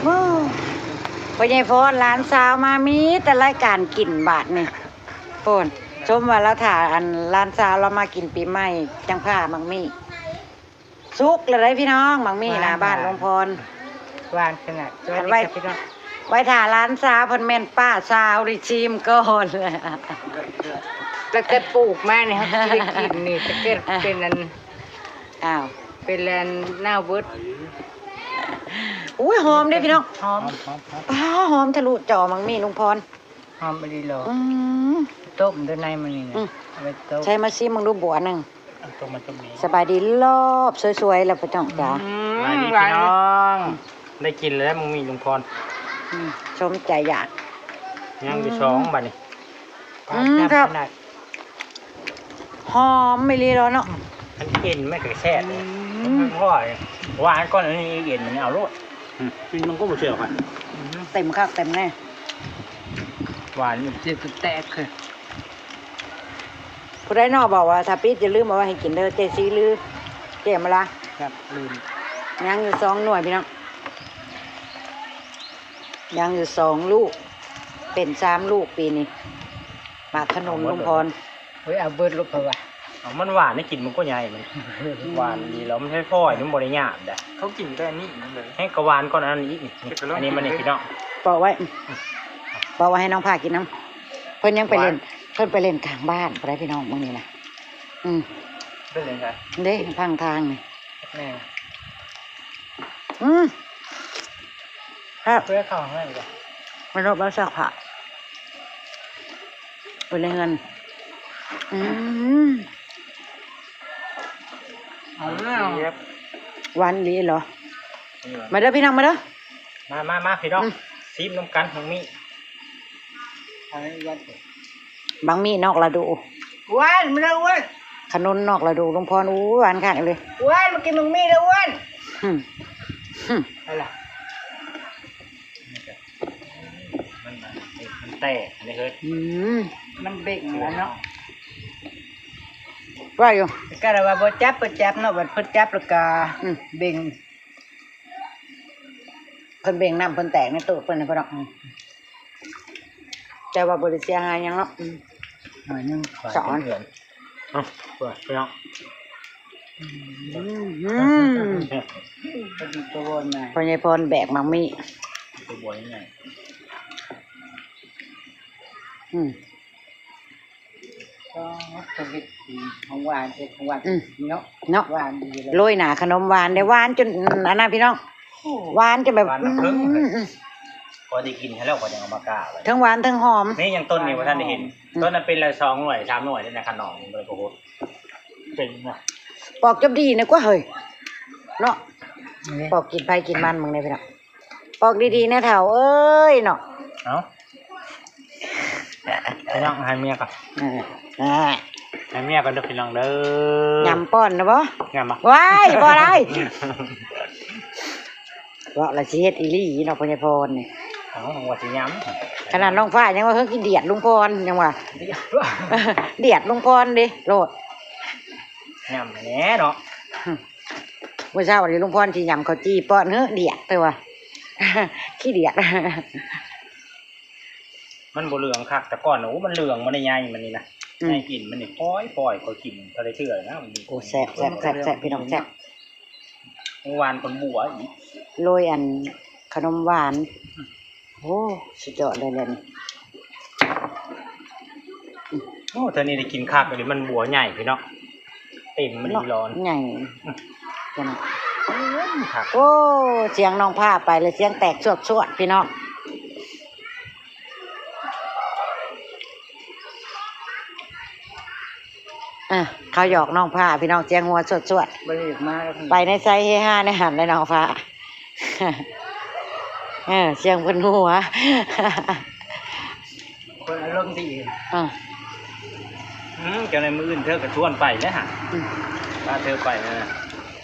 ໂອ້ ພໍ່ໃຫຍ່ພອນ ຫຼານສາວມາ ມີແຕ່ລາຍການກິນບາດນີ້. ໂອ້ນ ຊົມວ່າລາວຖ້າ ອັນ ຫຼານສາວລາວມາກິນປີໃໝ່ ຈັ່ງພາໝາກມີ້. ສຸກແລ້ວເດ້ພີ່ນ້ອງ ໝາກມີ້ໜ້າບ້ານ ຫວານ ຫຼວງພອນ ຫວານຂະໜາດ. ໄວ້ ໄວ້ຖ້າຫຼານສາວ ເພິ່ນແມ່ນປ້າສາວໄດ້ຊີມກ່ອນ. ຕັ້ງແຕ່ປູກມານີ້ ເຮົາກໍໄດ້ກິນນີ້ ແຕ່ເກີດເປັນອັນ ອ້າວ ເປັນແລນນາວເບິດ. ອຸ້ຍ ຫອມເດ້ພີ່ນ້ອງ ຫອມ ຫອມ ຫອມ ຫອມ ອ້າວ ຫອມທະລຸຈໍໝາກມີ້ລຸງພອນ. ຫອມອີ່ຫຼີເນາະ. ອືມ ຕົ້ມຢູ່ໃນມື້ນີ້ນະ. ອືມ ເອົາໄວ້ຕົ້ມ. ໃສ່ມາຊີມເບິ່ງດູບົວໜຶ່ງ. ເອົາຕົ້ມມາຕົ້ມນີ້. ສະບາຍດີລອບສວຍໆ ແລ້ວພໍ່ນ້ອງຈ໋າ. ອືມ ສະບາຍດີພີ່ນ້ອງ ໄດ້ກິນແລ້ວໝາກມີ້ລຸງພອນ. ອືມ ສົມໃຈຢາກ. ຍັງຢູ່ ອືມ ສອງບາດນີ້. ອືມ ແຊບ ແຊບຂະໜາດ. ຫອມອີ່ຫຼີເນາະ. ອັນເອັນມັນກໍແຊບ. ອືມ ມັນຫວານ ຫວານກ່ອນ ອັນນີ້ເອັນມັນເອົາໂລດ. ອືມ ກິນມັນກໍບໍ່ເຊື່ອຂ້ອຍ. ອືມ ເຕັມຄັກເຕັມແນ່ ຫວານຢູ່ ເຈັບແຕກເລີຍ. ຜູ້ໃດເນາະບອກວ່າ ຖ້າປິດຢ່າລືມເອົາໄວ້ໃຫ້ກິນເດີ ເຈຊີລື ເຈມາລາ. ຄັບ ລືມ. ຍັງຢູ່ສອງໜ່ວຍພີ່ນ້ອງ ຍັງຢູ່ສອງລູກ ເປັນສາມລູກປີນີ້. ໝາກຂະໜົມລຸງພອນ. ເຮີ້ຍ ເອົາເບິດໂລດເຂົາວ່າ. ເອົາ ມັນຫວານ ໄດ້ກິນມັນກໍໃຫຍ່ ມັນຫວານດີແລ້ວ ມັນຟອຍໆ ມັນບໍ່ໄດ້ຫຍາບໃດ. ເຂົາກິນແຕ່ອັນນີ້ເລີຍ ແຮງກະຫວານກ່ອນອັນນັ້ນອີກ. ອັນນີ້ມັນນີ້ພີ່ນ້ອງ ປອກໄວ້ ອືມ ປອກໄວ້ໃຫ້ນ້ອງພາກິນນຳ. ເພິ່ນຍັງໄປເລ່ນ ຫວານ ເພິ່ນໄປເລ່ນກາງບ້ານພຸ້ນໃດ໋ພີ່ນ້ອງມື້ນີ້ນະ. ອືມ ໄປເລ່ນໃສ? ເດ້ ຂ້າງທາງນີ້. ແມ່ນ. ອືມ ແຊບ ເພື່ອເຂົ້າໃຫ້ ມາລົບມາຊັກຜ້າຢູ່ໃນເຮືອນ. ອືມ ເອົາແລ້ວ ຫວານອີ່ຫຼີເນາະ. ມາເດີພີ່ນ້ອງ ມາເດີ ມາ ມາ ມາພີ່ນ້ອງ. ອືມ ຊີມນຳກັນ ບັກມີ້ ບັກມີ້ນອກລະດູ. ອ້ວນ ມາເດີອ້ວນ ຂະໜົມນອກລະດູ ລຸງພອນ. ອູ້ຍ ຫວານຄັກອີ່ຫຼີ. ອ້ວນ ມາກິນບັກມີ້ເດີອ້ວນ. ຫຶ ຫຶ ເອົາລະ ມັນ ມັນແຕກອັນນີ້ເຮີ້ຍ. ອືມ ມັນເບັ່ງແລ້ວເນາະ ວ່າຢູ່. ກະລະວ່າບໍ່ຈັບ ບໍ່ຈັບເນາະ ບັດເພິ່ນຈັບແລ້ວກະ ອືມ ເບັ່ງ. ເພິ່ນເບັ່ງນ້ຳເພິ່ນແຕກໃນໂຕະເພິ່ນນະພີ່ນ້ອງ. ອືມ ແຕ່ວ່າບໍ່ໄດ້ເສຍຫາຍຫຍັງເນາະ. ອືມ ໜ້ອຍໜຶ່ງ ສອງ ເອົາ ເພິ່ນພີ່ນ້ອງ. ອືມ ອືມ ພໍດີໂຕໃຫຍ່ ພໍ່ໃຫຍ່ພອນແບກໝາກມີ້ ໂຕໃຫຍ່. ອືມ ກໍເຮັດຂອງຫວານ ເຮັດຂອງຫວານ. ອືມ ເນາະ ເນາະ ຫວານດີເລີຍ ໂລຍໜ້າຂະໜົມຫວານເດ້. ຫວານຈົນອັນນັ້ນພີ່ນ້ອງ ໂອ້ ຫວານຈົນແບບ ຫວານນ້ຳເຜິ້ງ. ອືມ ອືມ ພໍໄດ້ກິນແລ້ວ ກໍຍັງເອົາມາກ້າໄວ້ ທັງຫວານທັງຫອມ. ນີ້ຍັງຕົ້ນນີ້ບໍ່ທັນໄດ້ເຫັນ ອືມ ຕົ້ນນັ້ນເປັນລະສອງໜ່ວຍ ສາມໜ່ວຍນີ້ນະ ຂະໜອມບໍ່ໄດ້ໂພດ. ເປັນນະ ປອກຈົບດີນະກວ່າເຮີ້ຍ ເນາະ. ນີ້ ປອກກິນໃຜກິນມັນເບິ່ງແດ່ພີ່ນ້ອງ. ປອກດີໆ ແນ່ເຖົ້າເອີຍເນາະ. ເອົ້າ ພີ່ນ້ອງ ໃຫ້ເມຍກ່ອນ. ເອີ ໃຫ້ເມຍກ່ອນເດີພີ່ນ້ອງເດີ. ຍຳປ້ອນນະບໍ່? ຍຳບໍ່? ວ້າຍ ບໍ່ໄດ້ ເວົ້າລະຊິເຮັດອີ່ຫຼີເນາະ ພໍ່ໃຫຍ່ພອນນີ້. ເອົ້າ ວ່າຊິຍຳ ຂະໜາດນ້ອງຟ້າຍັງວ່າ ເຮີ້ຍ ຂີ້ດຽດລຸງພອນ ຍັງວ່າ ດຽດ ດຽດລຸງພອນເດ້ໂລດ. ຍຳແນ່ເນາະ. ມື້ເຊົ້ານີ້ລຸງພອນຊິຍຳເຂົ້າຈີ່ປ້ອນ ເຮີ້ຍ ດຽດ ແຕ່ວ່າ ຂີ້ດຽດ. ມັນບໍ່ເຫຼືອງຄັກ ແຕ່ກ່ອນນະ ໂອ້ ມັນເຫຼືອງ ມັນໄດ້ໃຫຍ່ ມັນນີ້ນະ. ອືມ ໃຫຍ່ກິນມັນນີ້ ປອຍໆ ຂ້ອຍກິນເທົ່າໃດເທື່ອນະ. ໂອ້ ແຊບ ແຊບ ແຊບ ແຊບ ພີ່ນ້ອງແຊບ. ເມື່ອວານຄົນບົວອີກ ໂລຍອັນຂະໜົມຫວານ. ໂອ້ ສຸດຍອດເລີຍແຫຼະນີ້. ໂອ້ ເທື່ອນີ້ໄດ້ກິນຄັກອີ່ຫຼີ ມັນບົວໃຫຍ່ພີ່ນ້ອງ ເຕັມມັນ ເນາະ ຫຼອນ ໃຫຍ່. ອືມ ຄັກ. ໂອ້ ສຽງນ້ອງພາໄປແລ້ວ ສຽງແຕກສວດໆ ພີ່ນ້ອງ. ອ່ະ ເຂົາຫຍອກນ້ອງພາພີ່ນ້ອງ ສຽງຫົວສວດໆ ບໍ່ໄດ້ມາແລ້ວ ໄປໃນໃສເຮຮາໃນຫັ້ນແຫຼະນ້ອງພາ. ເອີ ສຽງເພິ່ນຫົວ ຄົນອາລົມດີ. ອືມ ອືມ ຈັ່ງໃດມື້ອື່ນເທີກໍຊວນໄປແຫຼະຫະ. ອືມ ພາເທີໄປນະ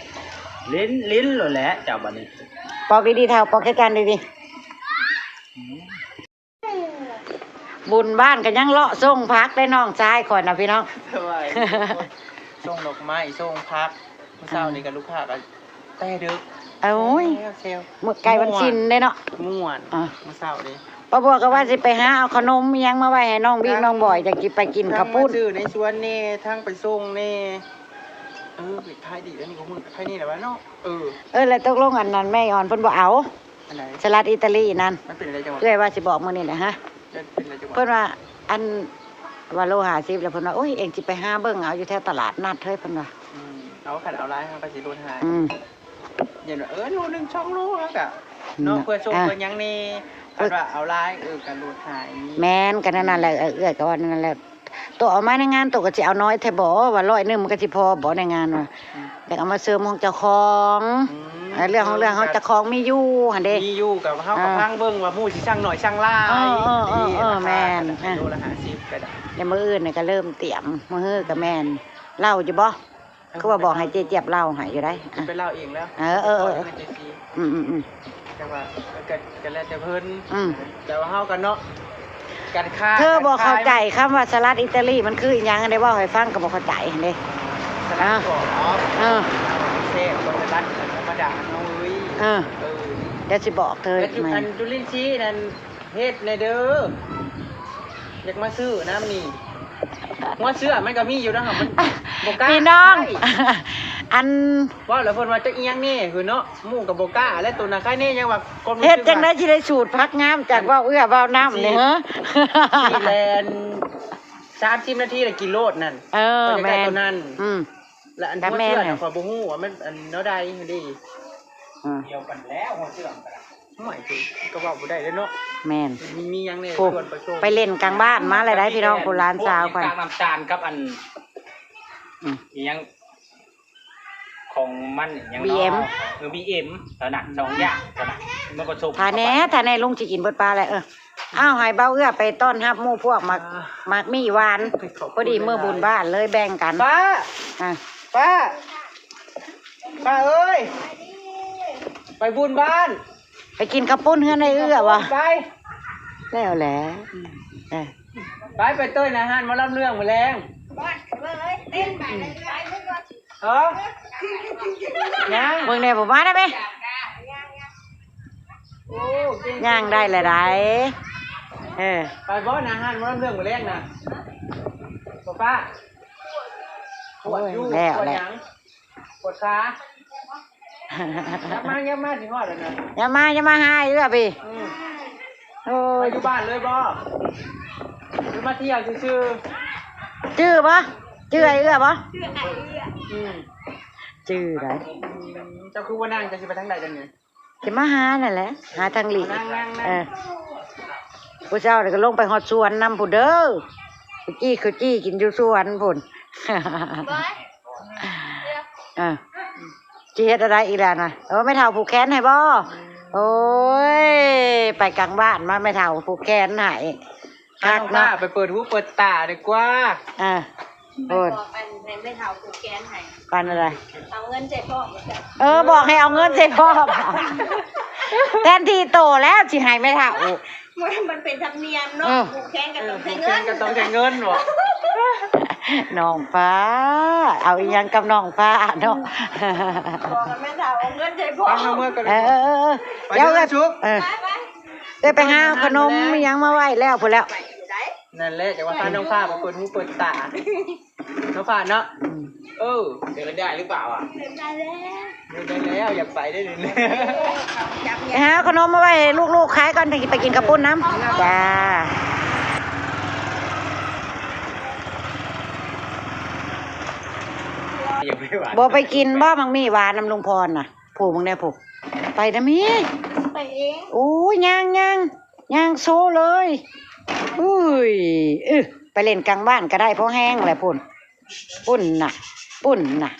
ຫຼິ້ນ ຫຼິ້ນໂລດແຫຼະເຈົ້າບັດນີ້. ປອກດີໆ ເຖົ້າ ປອກຈັດຈານດີໆ. ອືມ ບຸນບ້ານກໍຍັງເລາະສົ່ງຜັກໄດ້ ນ້ອງຊາຍຂ້ອຍນະພີ່ນ້ອງ. ສະບາຍດີ ສົ່ງດອກໄມ້ ສົ່ງຜັກ. ມື້ເຊົ້ານີ້ກໍລູກຄ້າກໍແຕ່ດຶກ ໂອ້ຍ ແຊວໆ ມື້ໃກ້ວັນສິນເດ້ເນາະ ມ່ວນ ອ່າ ມື້ເຊົ້າເດ້ ປ້າບົວກໍວ່າຊິໄປຫາເອົາຂະໜົມອີ່ຫຍັງມາໄວ້ໃຫ້ນ້ອງບິກນ້ອງບອຍ ຈັ່ງຊິໄປກິນເຂົ້າປຸ້ນ ທັງມາຊື້ໃນສວນແດ່ ທັງໄປສົ່ງແດ່ ເອີ ຂາຍດີ ອັນນີ້ກໍມື້ຂາຍນີ້ແຫຼະວະເນາະ ເອີ ເອີ ແລ້ວຕົກລົງອັນນັ້ນແມ່ອອນເພິ່ນບໍ່ເອົາ ອັນໃດ? ສະລັດອີຕາລີນັ້ນ ມັນເປັນຈັ່ງໃດ? ເອື້ອຍວ່າຊິບອກມື້ນີ້ແຫຼະ ຮະ ເປັນຈັ່ງໃດ? ເພິ່ນວ່າ ອັນ ວ່າໂລຫ້າສິບ ແລ້ວເພິ່ນວ່າ ໂອ້ຍ ເອງຊິໄປຫາເບິ່ງເອົາຢູ່ແຖວຕະຫຼາດນັດເຮີ້ຍ ເພິ່ນວ່າ ອືມ ເອົາ ຄັນເອົາຫຼາຍເຮົາກໍຊິຫຼຸດໃຫ້ ອືມ ຢ່າງ ເອີ ໂລໜຶ່ງ ສອງໂລ ເຮົາກໍເນາະ ເພື່ອສົ່ງ ອ່າ ເພື່ອຫຍັງແດ່ ຄັນວ່າເອົາຫຼາຍ ເອີ ກໍຫຼຸດໃຫ້ ແມ່ນ ກໍນັ້ນແຫຼະ ເອື້ອຍກໍວ່ານັ້ນແຫຼະ ໂຕເອົາມາໃນງານ ໂຕກໍຊິເອົານ້ອຍແທ້ບໍ ວ່າຮ້ອຍໜຶ່ງມັນກໍຊິພໍບໍໃນງານວ່າ ອືມ ຢາກເອົາມາເສີມຂອງເຈົ້າຂອງ ອືມ ເອີ ເລື່ອງຂອງເລື່ອງ ເຮົາເຈົ້າຂອງມີຢູ່ຫັ້ນເດ້ ມີຢູ່ກໍເຮົາກໍຟັງເບິ່ງວ່າໝູ່ຊິສັ່ງໜ້ອຍສັ່ງຫຼາຍ ເອີ ເອີ ເອີ ແມ່ນ ໂລລະຫ້າສິບກໍໄດ້ ແລ້ວມື້ອື່ນນີ້ກໍເລີ່ມຕຽມ ມື້ຮືກໍແມ່ນ ເລົ່າຢູ່ບໍ? ຄືວ່າບອກໃຫ້ເຈຈຽບເລົ່າໃຫ້ຢູ່ໃດ໋ ໄປເລົ່າເອງແລ້ວ ເອີ ເອີ ເອີ ອືມໆໆ ແຕ່ວ່າກໍ ກໍແລ້ວແຕ່ເພິ່ນ ອືມ ແຕ່ວ່າເຮົາກໍເນາະ ການຄ້າ ເທີບໍ່ເຂົ້າໃຈຄຳວ່າສະລັດອີຕາລີມັນຄືອີ່ຫຍັງ ໄດ້ເວົ້າໃຫ້ຟັງກໍບໍ່ເຂົ້າໃຈຫັ້ນເດ້ ສະລັດກໍ ເອີ ແຊບກວ່າສະລັດທຳມະດາເຮົາເອີຍ ເອີ ເອີ ດຽວຊິບອກເທີ ອັນຈຸລິນຊີນັ້ນເຮັດແດ່ເດີ ຢາກມາຊື້ນຳນີ້ ຫົວເຊື້ອມັນກໍມີຢູ່ນະ ມັນບໍ່ກ້າ ພີ່ນ້ອງ ອັນ ເວົ້າແລ້ວເພິ່ນວ່າຈັກອີ່ຫຍັງແດ່ຄືເນາະ ໝູ່ກໍບໍ່ກ້າ ແລະໂຕນາຄາຍແນ່ຍັງວ່າ ເຮັດຈັ່ງໃດຊິໄດ້ສູດຜັກງາມຈາກເວົ້າເອື້ອເວົ້ານຳນີ້ເຮີ ຊິແລ່ນສາມສິບນາທີລະກິນໂລດນັ້ນ ເອີ ແມ່ນ ໂຕນັ້ນ ອືມ ແລະອັນຫົວເຊື້ອນະ ຂ້ອຍບໍ່ຮູ້ວ່າມັນອັນແນວໃດຫັ້ນເດ້ ອືມ ດຽວກັນແລ້ວຫົວເຊື້ອມັນກໍໄດ້ ຫ້ວຍ ກໍເວົ້າບໍ່ໄດ້ເດ້ເນາະ ແມ່ນ ມີ ມີຫຍັງແດ່ ໄປເລ່ນກາງບ້ານມາແລ້ວໄດ໋ພີ່ນ້ອງ ຜູ້ຫຼານສາວຂ້ອຍ ພວກນ້ຳຕານກັບອັນ ອືມ ອີ່ຫຍັງຂອງມັນຫຍັງເນາະ ບີເອັມ ເອີ ບີເອັມ ເທົ່ານັ້ນ ສອງຢ່າງເທົ່ານັ້ນ ມັນກໍຊົມ ຖ້າແນ່ ຖ້າແນ່ ລຸງຊິກິນເບິດປາແລ້ວ ເອີ ອ້າວ ໃຫ້ເບົາເອື້ອໄປຕ້ອນຮັບໝູ່ພວກໝາກ ໝາກມີ່ຫວານ ພໍດີມື້ບຸນບ້ານເລີຍແບ່ງກັນ ປ້າ ອ່າ ປ້າ ປ້າເອີຍ ໄປບຸນບ້ານ ໄປກິນເຂົ້າປຸ້ນເຮືອນໄອ້ເອື້ອບໍ່ ໄປ ແລ້ວແຫຼະ ອືມ ເອີ ໄປ ໄປເຕີຍໃນຮ້ານໝໍລຳເລື່ອງມື້ແລງ ເອີ ຍັງ ເບິ່ງແດ່ ບໍ່ມາໄດ້ແມ່ ໂອ້ ຍ່າງໄດ້ແລ້ວໃດ໋ ເອີ ໄປບໍ່ນະ ຮ້ານໝໍລຳເລື່ອງມື້ແລງນະ ບໍ່ປ້າ ໂອ້ຍ ປວດຢູ່ ແລ້ວ ປວດຫຍັງ ແຫຼະ ປວດຂາ ຢ່າມາ ຢ່າມາ ຊິຮອດແລ້ວນະ ຢ່າມາ ຢ່າມາຫາເອື້ອພີ່ ອືມ ໂອ້ຍ ມາຢູ່ບ້ານເລີຍບໍ່ ຫຼືມາທ່ຽວຊື່ໆ ຈື່ບໍ່? ຈື່ໄອ້ເອື້ອບໍ່? ອືມ ຈື່ໄດ໋ ອືມ ເຈົ້າຄືບໍ່ນັ່ງ ເຈົ້າຊິໄປທາງໃດດຽວນີ້? ຊິມາຫານັ້ນແຫຼະ ຫາທາງຫຼີກ ເອີ ຜູ້ເຈົ້ານີ້ກໍລົງໄປຮອດສວນນຳພຸ້ນເດີ ໄປຈີ້ເຂົ້າຈີ່ກິນຢູ່ສວນພຸ້ນ ເອີ ຊິເຮັດແນວໃດອີກແລ້ວນະ ໂອ້ ແມ່ເຖົ້າຜູກແຂນໃຫ້ບໍ່? ໂອ້ຍ ໄປກາງບ້ານມາ ແມ່ເຖົ້າຜູກແຂນໃຫ້ ຄັກເນາະ ໄປເປີດຫູເປີດຕາດີກວ່າ ເອີ ໂອ້ຍ ບອກອັນໃຫ້ແມ່ເຖົ້າຜູກແຂນໃຫ້ ປານນັ້ນລະ ເອົາເງິນໃສ່ພ້ອມ ເອີ ບອກໃຫ້ເອົາເງິນໃສ່ພ້ອມ ແທນທີ່ໂຕແລ້ວຊິໃຫ້ແມ່ເຖົ້າ ມັນ ມັນເປັນທຳນຽມເນາະ ເອີ ຜູກແຂນກໍຕ້ອງໃຊ້ເງິນ ເອີ ຜູກແຂນກໍຕ້ອງໃຊ້ເງິນບໍ ນ້ອງຟ້າ ເອົາອີ່ຫຍັງກັບນ້ອງຟ້າເນາະ ບອກໃຫ້ແມ່ເຖົ້າເອົາເງິນໃສ່ພ້ອມ ໄປເຮົາເມືອກ່ອນ ເອີ ເອີ ເອີ ເອີ ໄປ ດຽວເອີຍ ເອີ ໄປ ໄປ ເອີຍ ໄປຫາເອົາຂະໜົມອີ່ຫຍັງມາໄວ້ແລ້ວພຸ້ນແລ້ວ ນັ້ນແຫຼະ ຈັ່ງວ່າພານ້ອງຟ້າໄປເປີດຫູເປີດຕາ ນ້ອງຟ້າເນາະ ອືມ ເອີ ເດີນໄດ້ຫຼືເປົ່າອະ? ເດີນໄດ້ແລ້ວ ເດີນໄດ້ແລ້ວ ຢາກໄປເດ້ ໄປຫາເອົາຂະໜົມມາໄວ້ໃຫ້ລູກໆຂາຍກ່ອນ ຈັ່ງຊິໄປກິນເຂົ້າປຸ້ນນຳ ຈ້າ ບໍ່ໄປກິນບໍ່ ໝາກມີ່ຫວານນຳລຸງພອນນະ? ຜູ້ເບິ່ງແດ່ຜູ້ ໄປນະມີ່ ໄປເອງ ໂອ້ຍ ຍ່າງໆ ຍ່າງໂຊເລີຍ ອຸ້ຍ ອື ໄປຫຼິ້ນກາງບ້ານກໍໄດ້ ພໍແຮງແຫຼະພຸ້ນ ປຸ້ນນະ ປຸ້ນນະ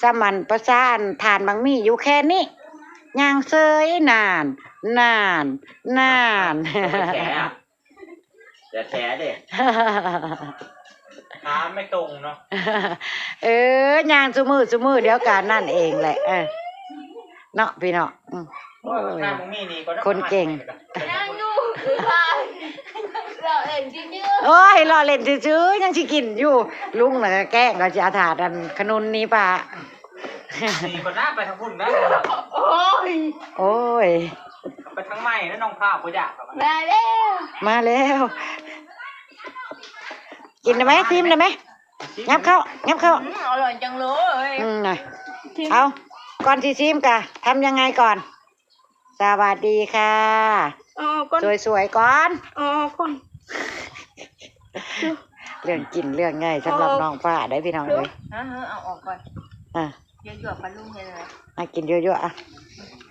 ສາມັນປະສານທ່ານບັກມີ່ຢູ່ແຄ່ນີ້ ຍ່າງເຊີຍ ນານ ນານ ນານ. ແທ້ໆເດ້ ຂາໄມ່ຕົງເນາະ ເອີ ຍ່າງຊຸມື້ ຊຸມື້ດຽວກັນນັ້ນເອງແຫຼະ ເອີ ເນາະ ພີ່ນ້ອງ ອື ໂອ້ຍ ຄົນເກັ່ງ ຍ່າງຢູ່ ຄືວ່າ ເວົ້າເຫຼັ້ນຊື່ໆ ໂອ້ຍ ເວົ້າເຫຼັ້ນຊື່ໆ ຍັງຊິກິນຢູ່ ລຸງນະກະແກ້ງວ່າຊິເອົາຖາດອັນຂະໜຸນໜີປ້າ. ນີ້ກໍໜ້າໄປທາງພຸ້ນນະ. ໂອ້ຍ ໂອ້ຍ ໄປທາງໃໝ່ນະ ນ້ອງພ້າວບໍ່ຢາກດອກ. ມາແລ້ວ ມາແລ້ວ. ກິນໄດ້ໄໝ? ຊີມໄດ້ໄໝ? ຫຍັບເຂົ້າ ຫຍັບເຂົ້າ. ອືມ ອະລ່ອຍຈັງເລີຍ. ອືມ ນະ ຊີມ. ເອົາ ກ່ອນຊິຊີມກະທຳຍັງໄງກ່ອນ? ສະຫວັດດີຄ່ະ. ເອົາອອກກ່ອນ ສວຍໆກ່ອນ ເອົາອອກກ່ອນ. ເລື່ອງກິນເລື່ອງໃຫຍ່ສຳລັບ ເອົາອອກ ນ້ອງຟ້າໄດ໋ພີ່ນ້ອງເອີຍ. ເອີ ເອົາອອກກ່ອນ. ອ່າ ຢວກໆ ປາລຸງເຮັດແລ້ວ ອ່າ ກິນຢວກໆ. ອ່າ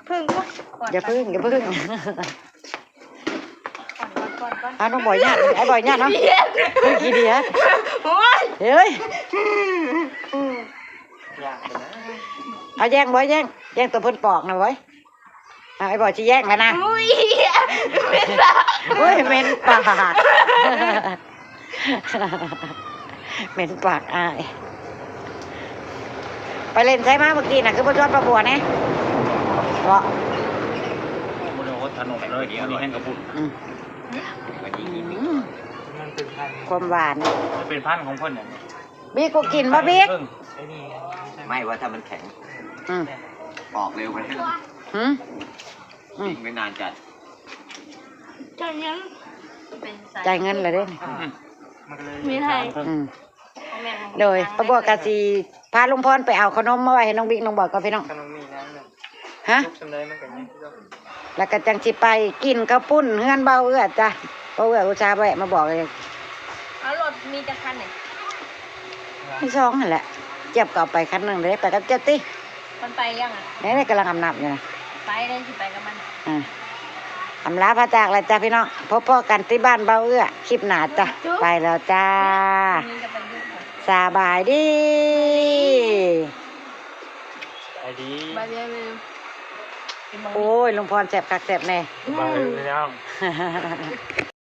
ເພິ່ງກ່ອນ ຢ່າເພິ່ງ ຢ່າເພິ່ງ. ກ່ອນ ກ່ອນ ກ່ອນ ກ່ອນ. ອ່າ ນ້ອງບອຍຍາດ ໄອ້ບອຍຍາດເນາະ. ເຮີ້ຍ ຂີ້ດຽດ. ໂອ້ຍ ເຮີ້ຍ ເອົາແຍ່ງ ບອຍແຍ່ງ ແຍ່ງໂຕເພິ່ນປອກນະ ບອຍ. ອ່າ ໄອ້ບອຍຊິແຍ່ງແລ້ວນະ. ອຸ້ຍ ເໝັນປາກ ເໝັນປາກອ້າຍ. ໄປເລ່ນໃສມາມື້ກີ້ນະ ຄືບໍ່ຊວນປ້າບົວແດ່? ເບາະ ບໍ່ໄດ້ອົດທະນົງເລີຍ ດຽວນີ້ແຮ່ງກະປຸ້ນ. ອືມ ອືມ ຄວາມຫວານ ມັນເປັນພັນຂອງເພິ່ນ. ບິກ ບໍ່ກິນບໍ່ບິກ? ໄມ້ວ່າຖ້າມັນແຂງ ອືມ ປອກເລັວໄປ. ຫືມ ອືມ ກິນໄປນານຈັດ. ຈ່າຍເງິນ ເປັນສາຍ ຈ່າຍເງິນແລ້ວເດ້. ອືມ ມີໃຫ້ ອືມ ໂດຍ ປ້າບົວກະຊິພາລຸງພອນໄປເອົາຂະໜົມມາໄວ້ໃຫ້ນ້ອງບິກນ້ອງບອຍກ່ອນພີ່ນ້ອງ. ຮະ ແລ້ວກະຈັ່ງຊິໄປກິນເຂົ້າປຸ້ນເຮືອນເບົາເອື້ອຈ້ະ. ເບົາເອື້ອອຸດສ່າແວະມາບອກເລີຍ. ເອົາລົດມີຈັກຄັນນີ້? ມີສອງຫັ້ນແຫຼະ. ຈຽບກະເອົາໄປຄັນໜຶ່ງເດ້. ໄປກັບເຈົ້າຕິ? ມັນໄປຍັງອະ? ແນ່ໆ ກຳລັງອາບນ້ຳຢູ່ນະ. ໄປເດ້ ຊິໄປກັບມັນ. ອ່າ ອຳລາພາຈາກແລ້ວຈ້ະພີ່ນ້ອງ. ພົບພໍ້ກັນທີ່ບ້ານເບົາເອື້ອຄລິບໜ້າຈ້ະ. ໄປແລ້ວຈ້າ. ສະບາຍດີ. ສະບາຍດີ. ໂອ້ຍ ລຸງພອນແຊບຄັກແຊບແນ່. ສະບາຍດີພີ່ນ້ອງ.